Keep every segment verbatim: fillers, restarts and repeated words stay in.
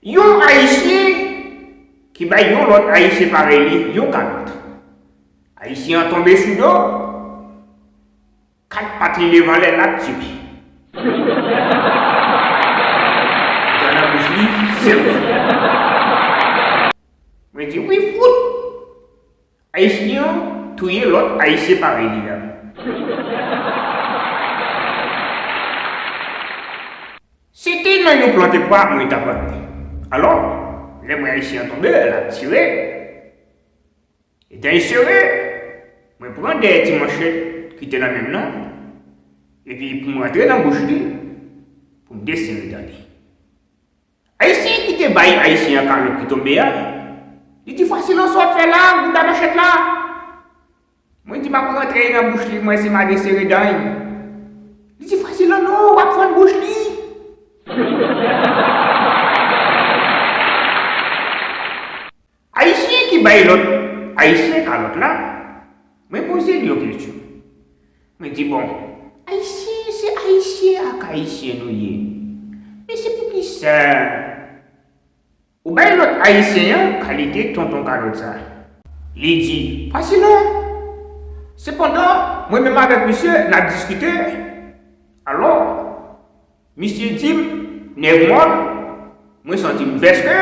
Yon Ayisyen ki bay yon lòt Ayisyen parèy li yon kalòt. Ayisyen an tonbe sou do, kat pat li leve anlè, l ap tire. Dan nan bouch li, sere. Mwen di, wi, fout! Ayisyen an touye lòt Ayisyen parèy li a. Si te nan yon plante pwa, mwen t ap ale. Alò, lè m wè Ayisyen an tonbe, l ap tire. Etan li sere, mwen pran dèyè ti manchèt ki te nan men m nan, epi pou m rantre nan bouch li, pou m desere dan li. Ayisyen ki te bay Ayisyen an kalòt ki tonbe a, li di, "Fasil, sa w ap fè la, bouda manchèt la?" Mwen di, "M ap rantre nan bouch li, mwen se m a desere dan li." Li di, "Fasil, non, w ap fann bouch li." Ayisyen ki bay lòt Ayisyen kalòt la, mwen poze l yon kesyon. Mwen di, "Bon, Ayisyen, se Ayisyen ak Ayisyen nou ye. Men se poukisa ou bay lòt Ayisyen an kalite tonton kalòt sa?" Li di, "Fasil, non. Sepandan, mwen menm avèk misye, n ap diskite. Alò, misye di m, nèg mòn, mwen santi m vèske,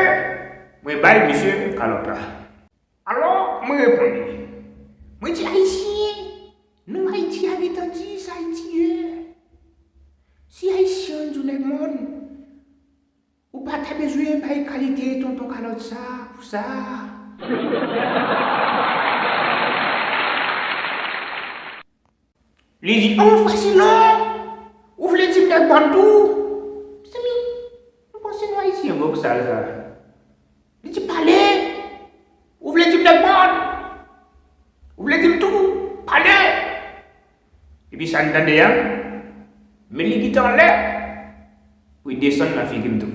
mwen bay misye kalòt la." Alò, mwen reponn li. Mwen di, "Ayisyen, non Ayiti a gentan di sa Ayiti ye. Si Ayisyen an di w nèg mòn, ou pa ta bezwen bay kalite tonton kalòt sa pou sa." Li di, "Oh, fasil, non. Ou vle di m nèg mòn tou?" Mezanmi, nou panse nou Ayisyen boksal sa. Li di, "Pale! Ou vle di m nèg mòn? Ou vle di m tou? Pale!" Epi sa n tande a, men li kite anlè pou l desann nan figi m tou.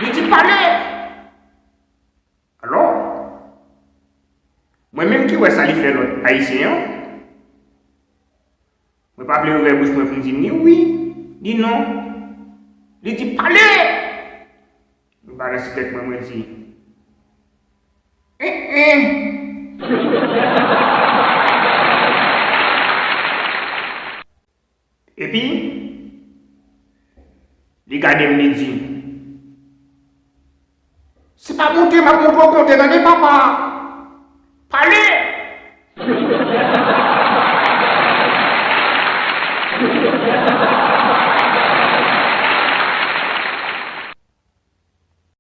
Li di, "Pale!" Alò, mwen menm ki wè sa li fè lòt Ayisyen an, mwen pa vle ouvè bouch mwen pou m di ni wi, ni non. Li di, "Pale!" Mwen balanse tèt mwen, mwen di, "En, en." Epi, li gade m, li di, "Se pa monte m ap montre w konte, tande, papa. Pale!"